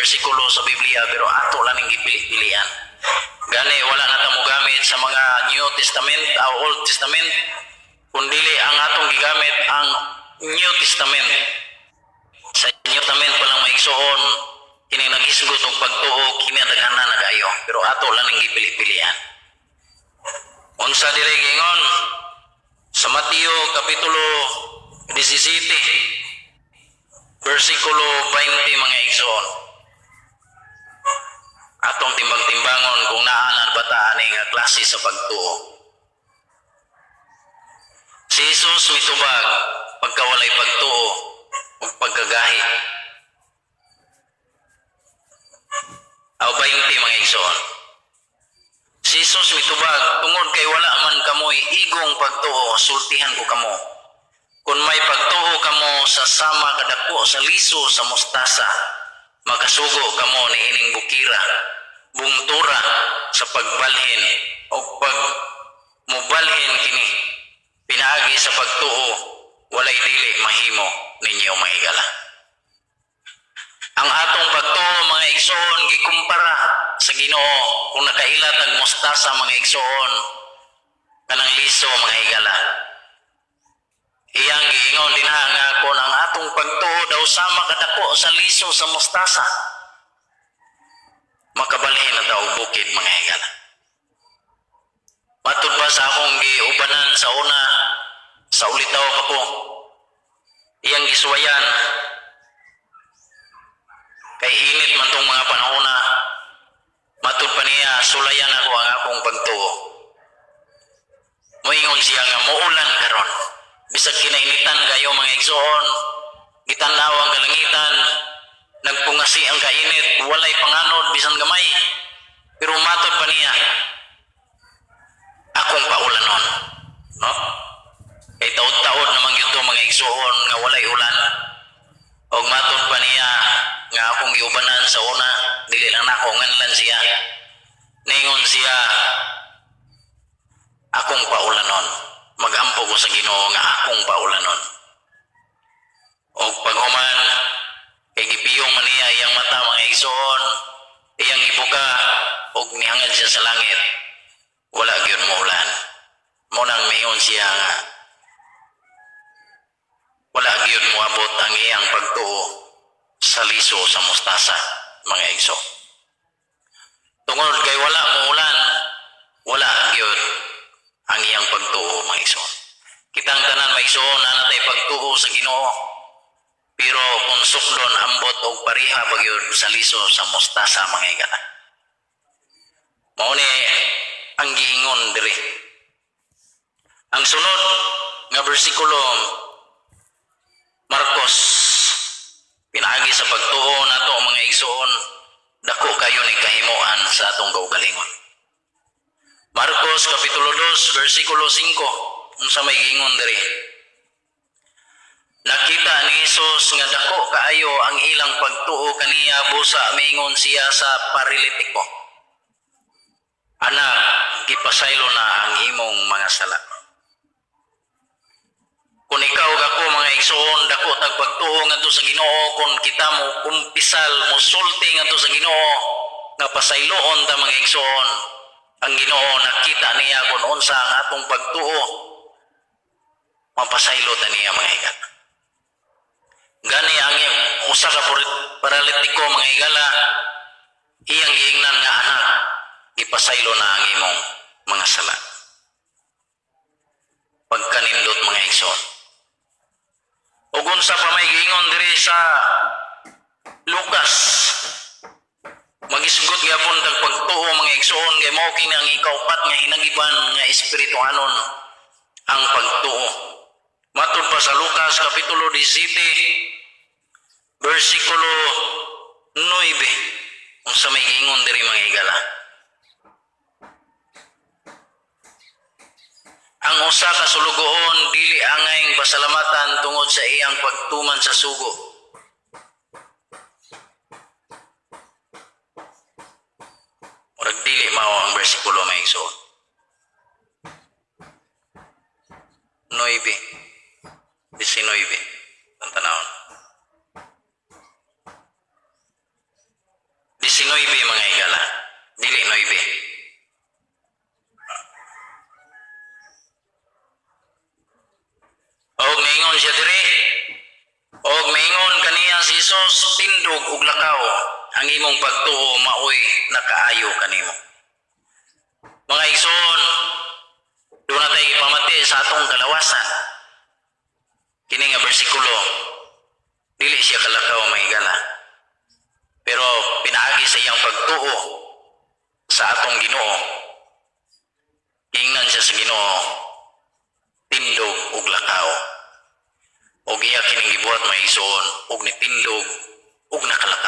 bersikulo sa Biblia, pero ato lang ning gipili-pilian. Gani wala na ta mogamit sa mga New Testament o Old Testament, kundili ang atong gigamit ang New Testament. Sa New Testament pa lang, mga igsoon, kini naghisgot og pagtuo, kini daghanan na kaayo, pero ato lang ning gipili-pilian. Unsa diri giingon sa Mateo kapitulo 17 versikulo 20, mga igsoon? Atong timbang-timbangon kung naa na ba ta ani nga klase sa pagtuo. Si Jesus mitubag pagkawalay pagtuo ug pagkagahi. Aw 20, mga igsoon. Si Jesus mitubag, "Tungod kay wala man kamoy igong pagtuo, sultihan ko kamo. Kung may pagtuo kamo sa sama kadako sa liso sa mustasa, makasugo kamo ni ining bukira, 'Bungtura sa pagbalhin,' o pag mubalhin kini. Pinaagi sa pagtuo, walay dili mahimo ninyo," mga higala. Ang atong pagtuo, mga igsoon, gikumpara sa Ginoo kung nakaila tag mustasa, mga igsoon, kanang liso, mga higala. Iyang giingon dinha nga kung ang atong pagtuo daw sama kadako sa liso sa mustasa, makabalhin na daw bukid, mga higala. Matud pa sa akong giubanan sa una, sa ulitaw pa ko, iyang gisuwayan kay init man tong mga panahona. Matud pa niya, sulayan ako ang akong pagtuo. Moingon siya nga muulan karon. Bisag kinainitan kayo, mga igsoon, gitan-aw ang kalangitan, nagpungasi ang kainit, walay panganod bisan gamay. Pero matod pa niya, akong paulanon. No? Kay taod-taod naman gyud to, mga igsoon, nga walay ulan. Og matod pa niya nga akong giubanan sa una, dili lang nako nganlan siya. Ningon siya, akong paulanon. Magampo ko sa Ginoo nga akong paulanon. Og paghuman, kay gipiyong man niya iyang mata, mga igsoon, iyang ibuka, og nihangad siya sa langit. Wala gyud moulan. Mao nang miingon siya nga wala gyud moabot ang iyang pagtuo sa liso sa mustasa, mga igso. Tungod kay wala muulan, wala gyud ang iyang pagtuo, mga igso. Kitang tanan, mga igsoon, naa na tay pagtuo sa Ginoo. Pero kung sukdon, ambot og pareha ba gyud sa liso sa mustasa, mga higala. Mao ni ang giingon diri. Ang sunod nga bersikulo, Marcos, pinaagi sa pagtuo nato, mga igsoon, dako kayo ni kahimuan sa atong kaugalingon. Marcos kapitulo 2 versikulo 5, unsa may giingon diri? Nakita ni Hesus nga dako kaayo ang ilang pagtuo kaniya, busa miingon siya sa paralitiko, "Anak, gipasaylo na ang imong mga sala." Kung ikaw ug ako, mga igsoon, dako tag pagtuo ngadto sa Ginoo, kung kita mo kumpisal, mo sulti ngadto sa Ginoo nga pasayloon ta, mga igsoon, ang Ginoo nakita niya kung unsa ang atong pagtuo, mapasaylo ta niya, mga higala. Gani ang usa ka paralitiko, mga higala, iyang giingnan nga, "Anak, gipasaylo na ang imong mga sala." Pagkanindot, mga igsoon. Ug unsa pa may giingon diri sa Lucas? Magisgot gyapon tag pagtuo, mga igsoon, kay mao kini ang ikaupat nga hinagiban nga espirituhanon, ang pagtuo. Matud pa sa Lucas kapitulo 17 versikulo 9, unsa may giingon diri, mga higala? Ang usa ka sulugoon dili angayng pasalamatan tungod sa iyang pagtuman sa sugo. Murag dili mao ang bersikulo, mga igsoon. 9. 19. Ang tanawon. 19, mga higala. Dili 9. Og niingon siya diri. Og miingon kaniya si Jesus, "Tindog ug lakaw, ang imong pagtuo maoy nakaayo kanimo." Mga igsoon, duna tay ipamati sa atong kalawasan. Kini nga bersikulo, dili siya kalakaw, mga higala. Pero pinaagi sa iyang pagtuo sa atong Ginoo, giingnan siya sa Ginoo, "Tindog ug lakaw." Og iya kining gibuhat, mga igsoon, ug nitindog ug nakalakaw.